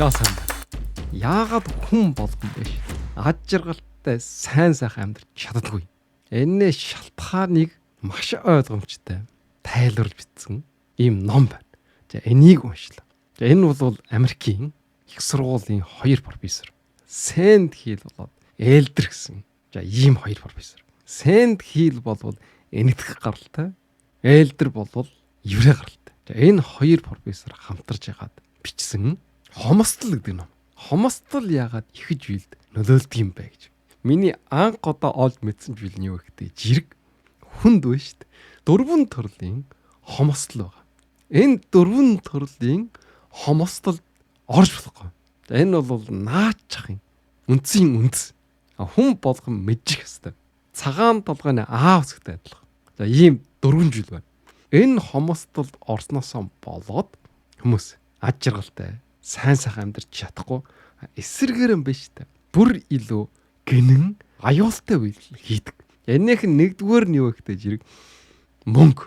За сайн байна. Яагаад хүн болгон биш ад жаргалтай сайн сайхан амьдарч чаддаггүй. Энэний шалтгааныг маш ойлгомжтой тайлбарлаж бичсэн ийм ном байна. За энийг уншлаа. За энэ бол Америкийн их сургуулийн хоёр профессор Сэнд Хил болоод Элдер гэсэн. За ийм хоёр профессор. Сэнд Хил болвол энэтхэг гаралтай, Элдер болвол еврей гаралтай. За энэ хоёр профессор хамтарч ягаад бичсэн Хомсдол гэдэг ном. Хомсдол ягаад ихэж үйлд нөлөөлдөг юм бэ гэж. Миний анх одоо олж мэдсэн зүйл нь юу гэхдээ жирэг хүнд байна шүү дээ. Дөрвөн төрлийн хомсдол байгаа. Энэ дөрвөн төрлийн хомсдол орж болохгүй. За энэ бол наачих юм. Үндсийн үндэс. Хүн болгон мэджих ёстой. Цагаан толгойн аав зэгтэй адилхан. За ийм дөрвөн зүйл байна. Энэ хомсдолд орсноосоо болоод хүмүүс ад жаргалтай сайн сайхан амьдарч чадахгүй эсэргээр юм биш үү? Бүр илүү гинэн аюултай үйлдэл хийдэг. Энийх нь нэгдүгээр нь юу гэхтэй жирэг мөнгө.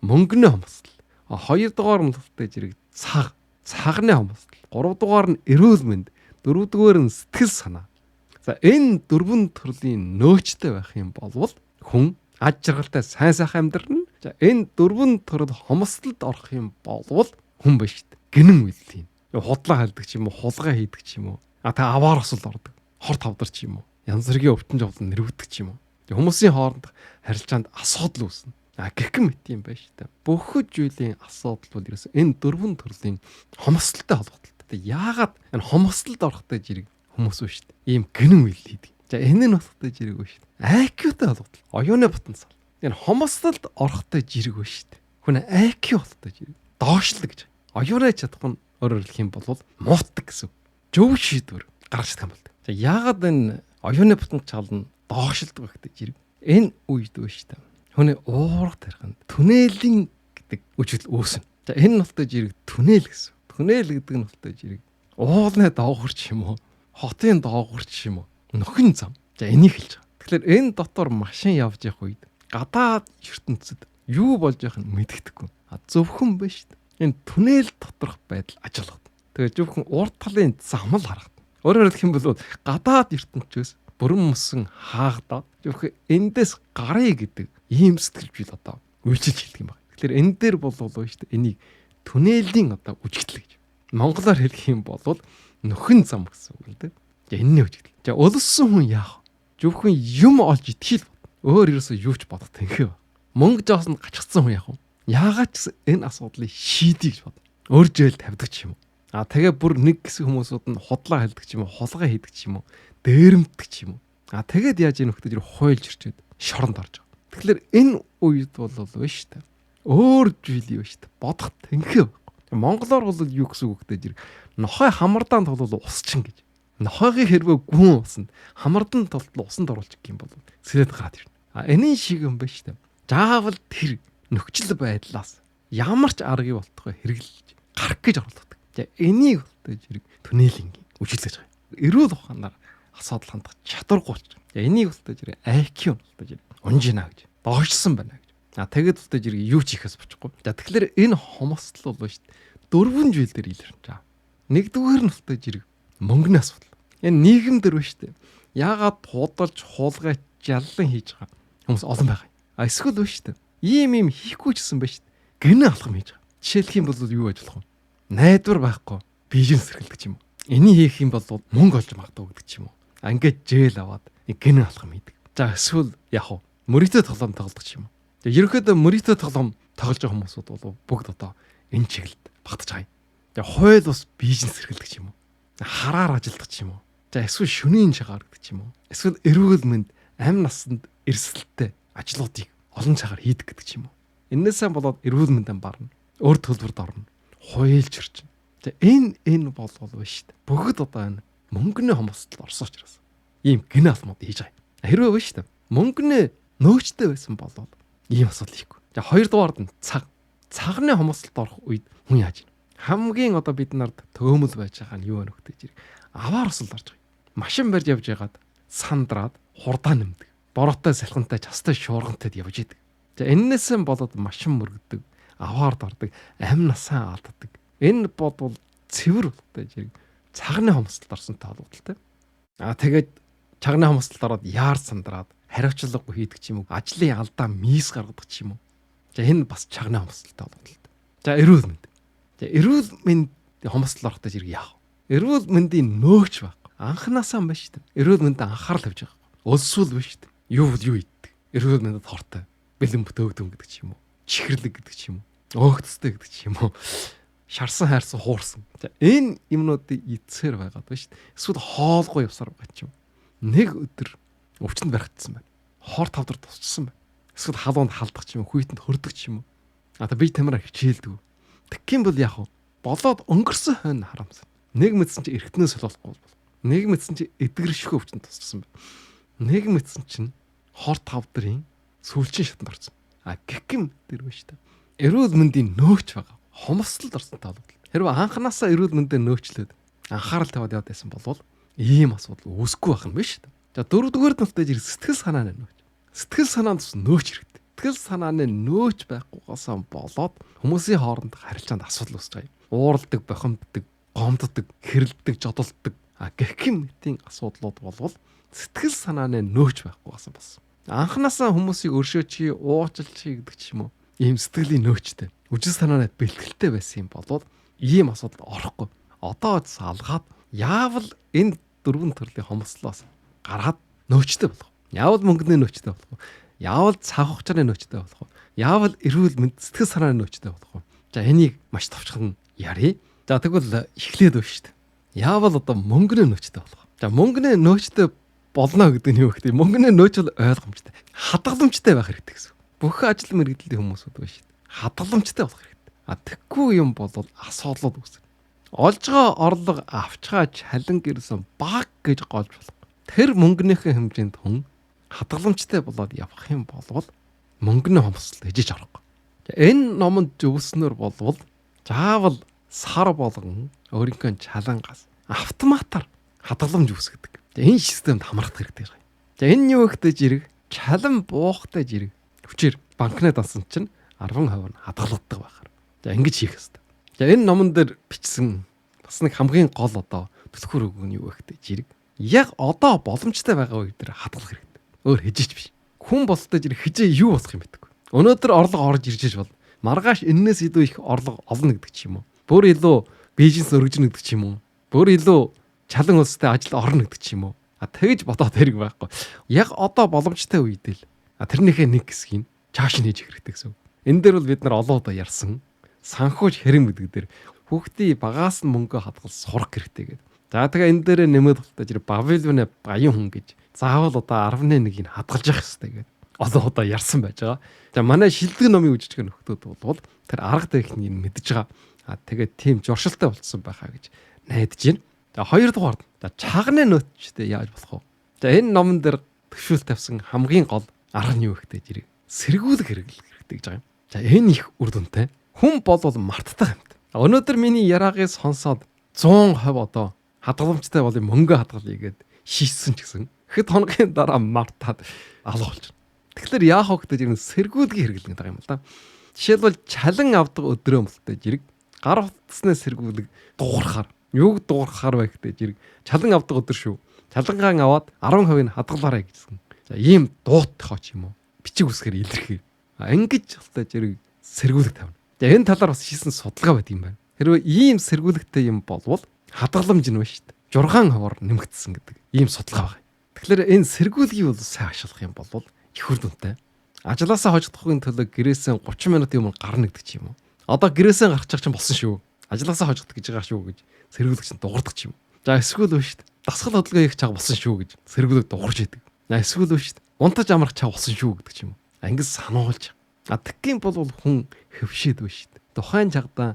Мөнгөний хомсдол. Хоёрдугаар нь гэхтэй жирэг цаг. Цагны хомсдол. Гуравдугаар нь эрүүл мэнд. Дөрөвдүгээр нь сэтгэл санаа. За энэ дөрвөн төрлийн нөөцтэй байх юм болвол хүн ад жаргалтай сайн сайхан амьдарна. За энэ дөрвөн төрөл хомсдолд орох юм болвол хүн биш үү? Гинэн үйлдэл хийнэ. Худлаа хальдаг ч юм уу, хулгай хийдэг ч юм уу. А тэг аваар осол ордог. Хор тавдар ч юм уу. Янз бүрийн өвчин жовлон нэрвэгдэг ч юм уу. Хүмүүсийн хоорондох харилцаанд асуудал үүснэ. А гэх мэт юм байна шүү дээ. Бүх зүйлийн асуудал бол ерөөсөө энэ дөрвөн төрлийн хомсдолтой холбоотой. Яагаад энэ хомсдолд орохтой жирэг хүмүүс үү шүү дээ. Ийм гинэн үйл хийдэг. За энэ нь болохтой жирэг үү шүү дээ. IQ-тай холбоотой. Оюуны потенциал. Энэ хомсдолд орохтой жирэг үү шүү дээ. Хүн IQ болтой жирэг. Доошлог гэж. Оюуны чадах нь өөрөөр хэлэх юм бол муутдаг гэсэн. Зөв шийдвэр гаргаж чадах юм бол. За яагаад энэ оюуны потенциал нь доошилдог вэ гэдэг жирэг. Энэ үед үү шүү дээ. Хүний уурга тариханд түнэлийн гэдэг үжил үүснэ. За энэ нь болтой жирэг түнэл гэсэн. Түнэл гэдэг нь болтой жирэг уулны доогуур ч юм уу, хотын доогуур ч юм уу, нөхөн зам. За энийг хэлж байгаа. Тэгэхээр энэ дотор машин явж явах үед гадаад ертөнцид юу болж явах нь мэддэхгүй. А зөвхөн биш. Энэ түнэл доторх байдал ажиллах. Тэгээ зөвхөн урд талын зам л харагдана. Өөрөөр хэлэх юм бол гадаад ертөнцөөс бүрэн мөсөн хаагдаад зөвхөн эндээс гарыг гэдэг ийм сэтгэл бий л одоо үйлчилж хэлдэг юм байна. Тэгэхээр энэ дээр болвол шүү дээ энийг түнэлийн одоо үжигдэл гэж. Монголоор хэлэх юм бол нөхөн зам гэсэн үг л дээ. За энэний үжигдэл. За өлссөн хүн яах вэ? Зөвхөн юм олж итгэл. Өөр ерөөсөө юу ч бодох тэнхээ. Мөнгө жоосонд гачигдсан хүн яах вэ? Яагаад ч гэсэн энэ асуудлыг шийдье гэж бодно. Өөр жил тавьдаг ч юм уу. А тэгээ бүр нэг хэсэг хүмүүсүүд нь худлаа хэлдэг ч юм уу, хулгай хийдэг ч юм уу, дээрэмддэг ч юм уу. А тэгээд яаж энэ нөхдөж хуйлж ирчээд шоронд орж байгаа. Тэгэхээр энэ үед бол биш үү? Өөр зүйл юу шүү дээ. Бодох тэнхээ байхгүй. Монголоор бол юу гэсэн үг гэдэг жирэг. Нохой хамардаан тулвал усчин гэж. Нохойгийн хэрвээ гүн усанд хамардан тултал усанд оруулчих юм бол сэрээд гараад ирнэ. А энийн шиг юм байна шүү дээ. Заавал тэр нөхцөл байдлаас ямар ч аргыг болтгой хэрэглэж гарах гэж оролддог. За энийг болтой жирэг түнэлийн үжилж байгаа. Эрүүл ухаанаар асуудал хандах чадваргүй болчих. За энийг болтой жирэг IQ болтой жирэг унжина гэж. Доошлсон байна гэж. А тэгэд болтой жирэг юу ч хийхээс бочихгүй. За тэгэхээр энэ хомсдол бол шүү дээ. Дөрвөн зүйл дээр илэрч байгаа. Нэгдүгээр нь болтой жирэг мөнгөний асуудал. Энэ нийгэм дээр ба шүү дээ. Яагаад худалж хулгай жаллан хийж байгаа хүмүүс олон байгаа юм. А эсвэл ба шүү дээ. Ийм юм хийхгүй ч гэсэн ба шүү дээ. Гинэ алхам хийж байгаа. Жишээлх юм бол юу байж болох вэ? Найдвар байхгүй бизнес эрхэлдэг ч юм уу. Энийг хийх юм бол мөнгө олж магадгүй гэдэг ч юм уу. А ингээд жээл аваад гинэ алхам хийдэг. За эсвэл яг уу мөрийтэй тоглоом тоглодог ч юм уу. За ерөнхийдөө мөрийтэй тоглоом тоглож байгаа хүмүүсүүд бол бүгд одоо энэ чиглэлд багтаж байгаа юм. За хууль бас бизнес эрхэлдэг ч юм уу. Хараар ажилдаг ч юм уу. За эсвэл шөнийн чагаар гэдэг ч юм уу. Эсвэл эрүүл мэнд амь насанд эрсдэлтэй ажлуудыг олон цагаар хийдэг гэдэг ч юм уу. Эннээсээ болоод эрүүл мэндэн барна. Өөр төлбөрт орно. Хуйлж ирчин. За энэ болвол биш шүү дээ. Бүгд одоо энэ мөнгөний хомсдол орсон учраас ийм гинэ алмууд хийж байгаа юм. Хэрвээ биш шүү дээ. Мөнгөний нөөцтэй байсан болвол ийм асуудал хийхгүй. За хоёрдугаард нь цаг. Цагны хомсдолд орох үед хүн яаж вэ? Хамгийн одоо бид нарт төөмөл байж байгаа нь юу вэ гэж хэрэг. Аваар осолд орж байгаа. Машин барьж явж байгаад сандраад хурдаа нэмдэг. Бороотой салхинтай частай шуургантай явж идэг. За энэнээсээ болоод машин мөргөдөг, аваард ордог, амь насаа алддаг. Энэ бодвол цэвэр болтой зэрэг Цагны хомсдолд орсонтой холбогдолтой. Тэгээд чагны хомсдолд ороод яар сандраад хариуцлагагүй хийдэг ч юм уу, ажлын алдаа мис гаргадаг ч юм уу. За энэ бас чагны хомсдолтой холбогдолтой. За эрүүл мэнд. За эрүүл мэнд хомсдол орохдоо зэрэг яах вэ? Эрүүл мэндийн нөөгч байхгүй. Анханасаа юм байна шүү дээ. Эрүүл мэндэд анхаарал тавьж байгаа. Өлсвөл биш шүү дээ. Юу бол юу иддэг. Эрүүл мэндэд хортой. Бэлэн бүтээгдэхүүн гэдэг ч юм уу. Чихэрлэг гэдэг ч юм уу. Өөгцтэй гэдэг ч юм уу. Шарсан хайрсан хуурсан. За энэ юмнуудыг идсээр байгаад байна шүү дээ. Эсвэл хоолгүй явсаар байгаа ч юм. Нэг өдөр өвчнөд баригдсан байна. Хор тавдар тусчсан байна. Эсвэл халуунд халдах ч юм уу, хүйтэнд хөрдөг ч юм уу. А та би тамираа хичээлдэг. Тэгэх юм бол яах вэ? Болоод өнгөрсөн хойно харамсан. Нэг мэдсэн чи эргэтнээс солиулахгүй бол. Нэг мэдсэн чи эдгэршгүй өвчнөд тусчсан байна. Нэг мэдсэн чинь хор тавдрын сүүлчийн шатанд орсон. А гэх юм тэр байна шүү дээ. Эрүүл мэндийн нөөч байгаа. Хомсдолд орсонтой холбогдол. Хэрвээ анханасаа эрүүл мэндээ нөөцлөөд анхаарал тавиад яваад байсан бол ийм асуудал үүсэхгүй байх нь биш үү? За дөрөвдүгээр нь болтой жир сэтгэл санааны нөөц. Сэтгэл санаанд бас нөөч хэрэгтэй. Сэтгэл санааны нөөч байхгүйгаасаа болоод хүмүүсийн хоорондох харилцаанд асуудал үүсэж байгаа юм. Ууралдаг, бохимддаг, гомддог, хэрэлддэг, жодолддог гэх юм мэтийн асуудлууд болвол сэтгэл санааны нөөч байхгүйгаасаа болсон. Анханасаа хүмүүсийг өршөөч, уучлалч гэдэг ч юм уу. Ийм сэтгэлийн нөөцтэй, үжил санааны бэлтгэлтэй байсан юм болвол ийм асуудалд орохгүй. Одоо салгаад яавал энэ дөрвөн төрлийн хомсдлоос гараад нөөцтэй болох. Яавал мөнгөний нөөцтэй болох. Яавал цаг хугацааны нөөцтэй болох. Яавал эрүүл мэнд сэтгэл санааны нөөцтэй болох. За энийг маш товчхон ярья. За тэгвэл эхлээд байна шүү дээ. Яавал одоо мөнгөний нөөцтэй болох. За мөнгөний нөөцтэй болно гэдэг нь юу вэ? Мөнгөний нөөц бол ойлгомжтой. Хадгаламжтай байх хэрэгтэй гэсэн. Бүх ажил мэргэжлийн хүмүүсүүд байна шүү дээ. Хадгаламжтай болох хэрэгтэй. А тэггүй юм бол асуудлууд үүснэ. Олж байгаа орлого авчгаа чалан гэрсэн баг гэж голж болох. Тэр мөнгөнийхөө хэмжээнд хүн хадгаламжтай болоод явах юм болвол мөнгөний хомсдол хижиж орохгүй. Энэ номонд зөвлөснөр болвол заавал сар болгон өөрийнхөө чалангаас автоматар хадгаламж үүсгэдэг. Энэ системд хамрагдах хэрэгтэй юм. За энэ юу гэхтэй жирэг чалан буухтай жирэг хүчээр банкны дансан чинь 10% нь хадгалагддаг байхаар. За ингэж хийх хэрэгтэй. За энэ номон дээр бичсэн бас нэг хамгийн гол одоо түлхүүр үг нь юу вэ гэхтэй жирэг. Яг одоо боломжтой байгаа үе дээр хадгалах хэрэгтэй. Өөр хижээч биш. Хүн болтой жирэг хижээ юу болох юм бэтгүй. Өнөөдөр орлого орж ирж иж бол маргааш эннээс илүү их орлого олно гэдэг ч юм уу. Бүр илүү бизнес өргөжнө гэдэг ч юм уу. Бүр илүү чалан улстай ажил орно гэдэг ч юм уу. А тэгж бодоод хэрэг байхгүй. Яг одоо боломжтой үед л тэрнийхээ нэг хэсгийг чааш нь хийж хэрэгтэй гэсэн. Энэ дээр бол бид нар олон удаа ярьсан. Санхүүж хэрэм гэдэг дээр хүүхдийн багаас нь мөнгө хадгал сурах хэрэгтэй гэдэг. За тэгээ энэ дээрээ нэмээд болтой жир Бабилоны баян хүн гэж заавал одоо 10.1-ийг хадгалж явах хэрэгтэй гэдэг. Олон удаа ярьсан байж байгаа. За манай шилдэг номын үжиж байгаа нөхдүүд бол тэр арга техникийг мэдж байгаа. А тэгээд тийм журшилтай болцсон байхаа гэж найдаж байна. За хоёрдугаар за чагны нөөцтэй яаж болох вэ? За энэ номон дээр төвшүүл тавьсан хамгийн гол арга нь юу вэ гэдэг зэрэг сэргүүлэх хэрэглэх хэрэгтэй гэж байгаа юм. За энэ их үр дүнтэй. Хүн болвол мартдаг юмт. Өнөөдөр миний яраагийг сонсоод 100% одоо хадгаламжтай бол мөнгө хадгалъя гэд шийдсэн ч гэсэн хэд хоногийн дараа мартаад алга болчихно. Тэгэхээр яах вэ гэдэг зэрэг сэргүүлгийн хэрэглэх гэдэг юм л да. Жишээлбэл чалан авдаг өдрөө болтой зэрэг гар утасны сэргүүлэг дуурахаар юуг дуурахаар вэ гэдэг зэрэг чалан авдаг өдөр шүү. Чалангаан аваад 10% нь хадгалаарай гэсэн. За ийм дуут тохоо ч юм уу. Бичиг үсгээр илэрхий. Ингэж болтой зэрэг сэргүүлэг тавина. За энэ талаар бас хийсэн судалгаа байдаг юм байна. Хэрвээ ийм сэргүүлэгтэй юм болвол хадгаламж нь байна шүү дээ. 6% нэмэгдсэн гэдэг ийм судалгаа байна. Тэгэхээр энэ сэргүүлгийг бол сайн ашиглах юм бол их үр дүнтэй. Ажлаасаа хожигдохын төлөө гэрээсээ 30 минутын өмнө гарна гэдэг ч юм уу. Одоо гэрээсээ гарчих чинь болсон шүү. Ажлаасаа хожигдох гэж байгаа шүү гэж сэргүүлэгч нь дуурдаг ч юм. За эсвэл байна шүү дээ. Дасгал хөдөлгөөн хийх чаг болсон шүү гэж сэргүүлэг дуурж идэг. За эсвэл байна шүү дээ. Унтаж амрах чаг болсон шүү гэдэг ч юм уу. Ингэж сануулж. А тэгхийн бол хүн хөвшөөд байна шүү дээ. Тухайн чагтаа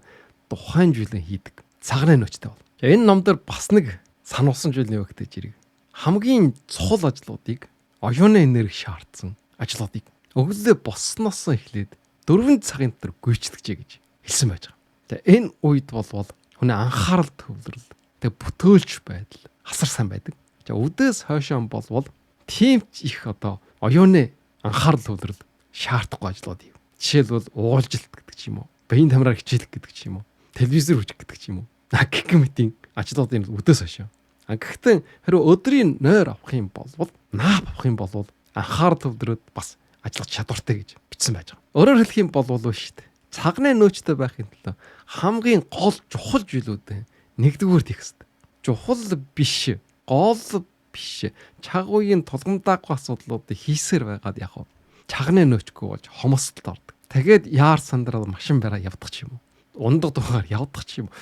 тухайн зүйлээ хийдэг. Цагны нөөцтэй бол. За энэ ном дээр бас нэг сануулсан зүйл нь юу гэдэг зэрэг. Хамгийн цухал ажлуудыг оюуны энерги шаардсан ажлуудыг өглөө боссноос эхлээд 4 цагийн дотор гүйцэтгэжээ гэж хэлсэн байж байгаа. За энэ үед болвол хүний анхаарал төвлөрөл, тэг бүтөөлж байдал асар сайн байдаг. За үдээс хойшоо болвол тийм ч их одоо оюуны анхаарал төвлөрөл шаардахгүй ажлууд юм. Жишээлбэл уулжилт гэдэг ч юм уу, биеийн тамираар хичээлэх гэдэг ч юм уу, телевизээр үзэх гэдэг ч юм уу. Гэх мэтийн ажлуудын өдөөс хойш. Гэхдээ хэрвээ өдрийн нойр авах юм бол, наап авах юм бол анхаарал төвлөрөөд бас ажиллах чадвартай гэж бичсэн байж байгаа. Өөрөөр хэлэх юм бол шүү дээ. Цагны нөөцтэй байхын тулд хамгийн гол чухал зүйлүүдээ нэгдүгээр хийх хэрэгтэй. Чухал биш, гол биш. Чаг үеийн тулгамдаагүй асуудлуудыг хийсээр байгаад яг уу чагны нөөцгүй болж хомсдолд ордог. Тэгээд яар сандраад машин бариа явдаг ч юм уу. Ундаг дугаар явдаг ч юм уу.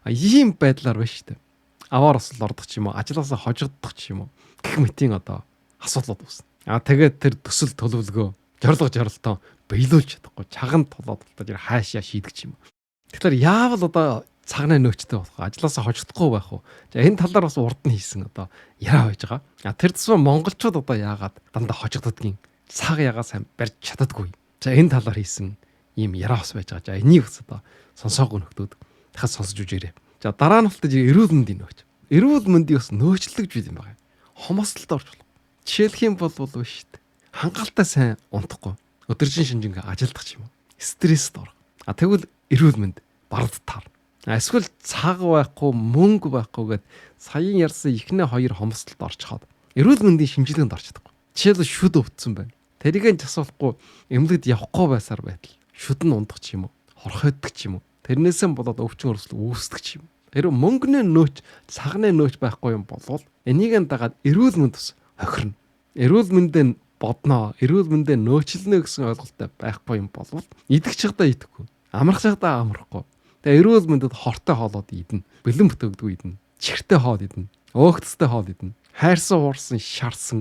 Ийм байдлаар байна шүү дээ. Аваар осол ордог ч юм уу, ажлаасаа хожигдох ч юм уу. Гэх мэтийн одоо асуудлууд үүснэ. Тэгээд тэр төсөл төлөвлөгөө, зорилго зорилтоо биелүүлж чадахгүй, чаган тулаад болтож хаашаа шийдэх ч юм уу. Тэгэхээр яавал одоо цагны нөөцтэй болох, ажлаасаа хожигдохгүй байх уу? За энэ талаар бас урд нь хийсэн одоо яриа байж байгаа. Тэр тусмаа монголчууд одоо яагаад дандаа хожигддгийн, цаг ягаа сайн барьж чаддаггүй. За энэ талаар хийсэн ийм яриа бас байж байгаа. За энийг бас одоо сонсоогүй нөхдүүд дахиад сонсож үжээрэй. За дараа нь болтож эрүүл мэндийн нөөц. Эрүүл мэндийн бас нөөцлөг зүйл юм байна. Хомсдолд орж болох. Жишээлх юм бол шүү дээ. Хангалттай сайн унтахгүй. Өдөржин шинжингээ ажилдах ч юм уу. Стресст орох. Тэгвэл эрүүл мэнд бард таар. Эсвэл цаг байхгүй, мөнгө байхгүй гэд саяын ярьсан ихнээ хоёр хомсдолд орчхоод эрүүл мэндийн шинжилгээнд орч чадахгүй. Жишээлбэл шүд өвдсөн байна. Тэрийг нь засуулахгүй эмнэлэгт явахгүй байсаар байтал шүд нь ундах ч юм уу, хорхойддог ч юм уу. Тэрнээсээ болоод өвчин өрсөл үүсдэг ч юм. Хэрвээ мөнгөний нөөц, цагны нөөц байхгүй юм болвол энийг нь дагаад эрүүл мэнд бас хохирно. Эрүүл мэндээ бодноо, эрүүл мэндээ нөөцлөнө гэсэн ойлголттой байхгүй юм болвол идэх чигдаа идэхгүй, амрах чигдаа амрахгүй. Тэгээ эрүүл мэндэд хортой хоолоод идэнэ, бэлэн бүтээгдэхүүн идэнэ, чихэртэй хоол идэнэ, өөгцтэй хоол идэнэ, хайрсан, уурсан, шарсан,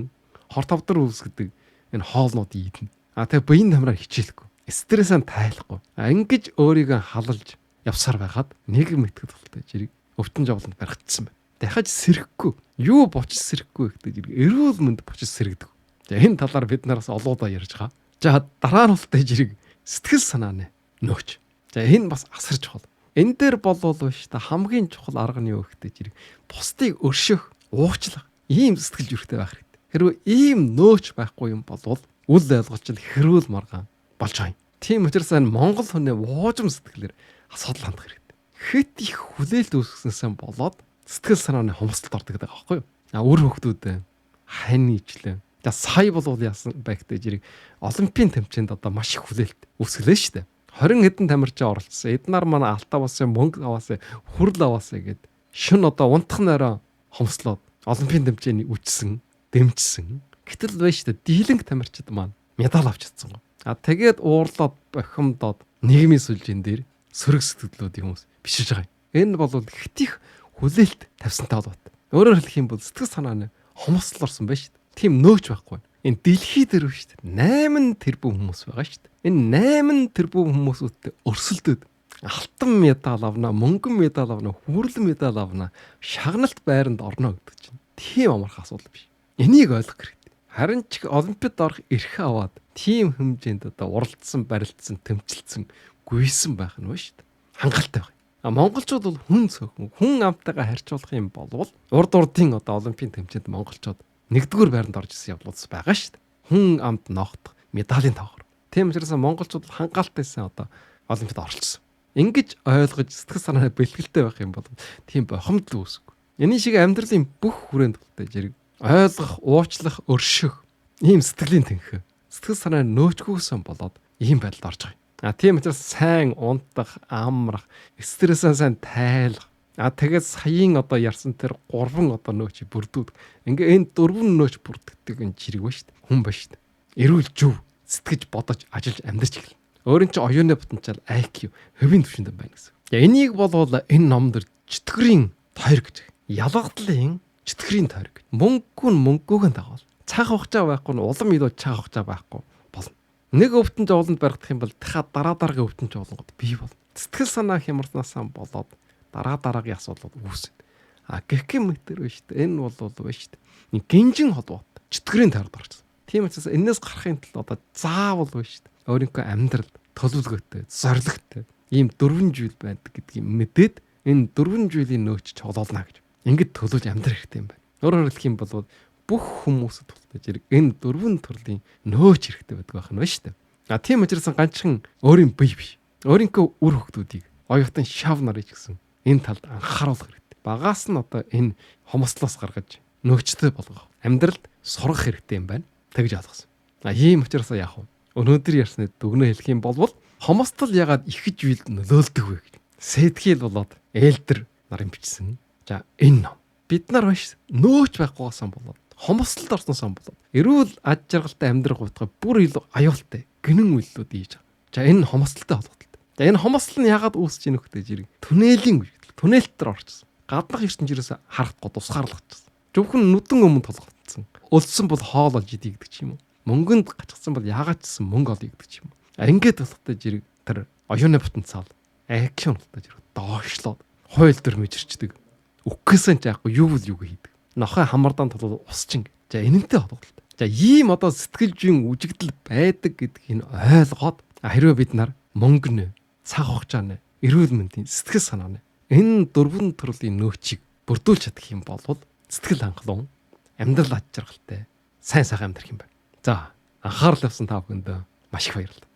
хор тавдар үүсгэдэг энэ хоолнуудыг идэнэ. Тэгээ биеийн тамраар хичээлэхгүй, стрессээ тайлахгүй. Ингэж өөрийгөө халалж явсаар байхад нэг мэтгэл болтой жирэг өвтөн жовлонд баригдсан байна. Дахиж сэрэхгүй. Юу бочиж сэрэхгүй гэдэг жирэг эрүүл мэнд бочиж сэргэдэг. За энэ талаар бид нараас олоодаа ярьж байгаа. За дараа нь болтой жирэг сэтгэл санааны нөөц. За энэ бас асар чухал. Энэ дээр болвол биш та хамгийн чухал арга нь юу гэдэг жирэг бусдыг өршөөх, уучлах ийм сэтгэл зүрхтэй байх хэрэгтэй. Хэрвээ ийм нөөц байхгүй юм болвол үл ойлгож хэрүүл маргаан болж байгаа юм. Тийм учраас энэ Монгол хүний уужим сэтгэлээр асуудал хандах хэрэгтэй. Хэт их хүлээлт үүсгэснээсээ болоод сэтгэл санааны хомсдолд ордог гэдэг байгаа байхгүй юу? Үр хөвгтүүдээ хань ижлээ. За сая болвол яасан бэ гэдэг жирэг олимпийн тэмцээнд одоо маш их хүлээлт үүсгэлээ шүү дээ. 20 хэдэн тамирчин оролцсон. Эднар манай алтаа болсон, мөнгө аваасаа, хүрл аваасаа гэд шин одоо унтах нараа хомслоод олимпийн тэмцээний үжсэн, дэмжсэн. Гэтэл байна шүү дээ. Дийлэнх тамирчид маань медаль авч чадсан. Тэгээд уурлаад бохимдоод нийгмийн сүлжээн дээр сөрөг сэтгэлдлүүдийн хүмүүс бичиж байгаа юм. Энэ бол хэт их хүлээлт тавьсантай холбоотой. Өөрөөр хэлэх юм бол сэтгэл санааны хомсдол орсон байна шүү дээ. Тийм нөөц байхгүй. Энэ дэлхий дээр шүү дээ. 8 тэрбум хүмүүс байгаа шүү дээ. Энэ 8 тэрбум хүмүүсүүдтэй өрсөлдөд алтан медаль авна, мөнгөн медаль авна, хүрэл медаль авна, шагналт байранд орно гэдэг чинь тийм амархан асуудал биш. Энийг ойлгох хэрэгтэй. Харин ч олимпиад орох эрх аваад тийм хэмжээнд одоо уралдсан, барилдсан, тэмцэлсэн, гүйсэн байх нь ба шүү дээ. Хангалттай байх. Монголчууд бол хүн цөөхөн, хүн амтайгаа харьцуулах юм болвол урд урдын одоо олимпийн тэмцээнд монголчууд нэгдүгээр байранд орж исэн явдлууд байгаа шүү дээ. Хүн амт ноогдох медалийн тоогоор. Тийм учраас монголчууд хангалтайсан одоо олимпиад оролцсон. Ингэж ойлгож сэтгэл санаа бэлтгэлтэй байх юм бол тийм бохомдол үүсэхгүй. Энэ шиг амьдралын бүх хүрээнд тултай зэрэг ойлгох, уучлах, өршөх ийм сэтгэлийн тэнхээ. Сэтгэл санаа нөөцгүйсэн болоод ийм байдалд орж байгаа юм. Тийм учраас сайн унтах, амрах, стрессээ сайн тайлах. Тэгээд саяын одоо ярьсан тэр 3 одоо нөөч бүрдүүд. Ингээ энэ 4 нөөч бүрддэг энэ чирэг ба шүү дээ. Хүн ба шүү дээ. Эрүүл зөв сэтгэж бодож ажиллаж амьдарч эхэлнэ. Өөрийн чинь оюуны потенциал IQ хувийн түвшинд байна гэсэн. Энийг болвол энэ ном дэр чөтгөрийн тойр гэж. Ялгадлын чөтгөрийн тойр гэж. Мөнгөгүй нь мөнгөг нь дагуул. Цаг хугацаа байхгүй нь улам илүү цаг хугацаа байхгүй болно. Нэг өвтөн жовлонд баригдах юм бол дахиад дараа дараагийн өвтөн жовлонгод бий болно. Сэтгэл санаа хямарснаасаа болоод дараа дараагийн асуудлууд үүснэ. Гэх мэтэр байна шүү дээ. Энэ бол байна шүү дээ. Нэг гинжин холбоотой чөтгөрийн тойрд орчихсон. Тийм учраас энэс гарахын тулд одоо заавал байна шүү дээ. Өөрийнхөө амьдрал төлөвлөгөөтэй, зорилготой ийм 4 зүйл байдаг гэдгийг мэдээд энэ 4 зүйлийн нөөц чоглоолно гэж. Ингэж төлөвлөж амьдрах хэрэгтэй юм байна. Өөрөөр хэлэх юм бол бүх хүмүүсд тултай зэрэг энэ 4 төрлийн нөөц хэрэгтэй байдаг байх нь байна шүү дээ. Тийм учраас ганцхан өөрийн бие биш. Өөрийнхөө үр хөвгтүүдийг оюутан шав нарыг ч гэсэн Энэ талд анхааруулах хэрэгтэй. Багаас нь одоо энэ хомсдлоос гаргаж нөөцтэй болгох. Амьдралд сургах хэрэгтэй юм байна. Тэгж ойлгосон. А ийм учраас яах вэ? Өнөөдөр ярьсны дүгнээ хэлэх юм бол хомсдол ягаад ихэж үйл нөлөөлдөг вэ гэж. Сэтгэл болоод элдер нарын бичсэн. За энэ ном. Бид нар биш нөөч байхгүйсэн болоод хомсдолд орсносон болоод эрүүл аж жаргалтай амьдрах утга бүр илүү аюултай гинэн үйлдэлүүд хийж байгаа. За энэ хомсдолтой холбоотой. За энэ хомсдол нь ягаад үүсэж ийнэ вэ гэж түнэлийн үе. Түнэлт дээр орчихсон. Гаднах ертөнц ерөөсө харахгүй тусгаарлагдчихсан. Зөвхөн нүдэн өмнө тулгагдсан. Өлдсөн бол хоол олж идэх гэдэг ч юм уу. Мөнгөнд гачигдсан бол яагаад ч гэсэн мөнгө олё гэдэг ч юм уу. Ингээд болохтой жирэг тэр оюуны потенциал акшн болтой жирэг доошлоод хууль дүр мэжирчдэг. Үхгээсэн ч яахгүй юу л юу хийдэг. Нохой хамардаан тулууд ус чинь. За энэнтэй холбоотой. За ийм одоо сэтгэл зүйн үжигдэл байдаг гэдгийг ойлгоод хэрвээ бид нар мөнгө нэ, цаг хугацаа нэ, эрүүл мэндийн сэтгэл санаа нэ энэ дөрвөн төрлийн нөөцийг бүрдүүлж чадах юм бол сэтгэл хангалуун, амьдрал аж жаргалтай, сайн сайхан амьдрах юм байна. За анхаарал тавьсан та бүхэнд маш их баярлалаа.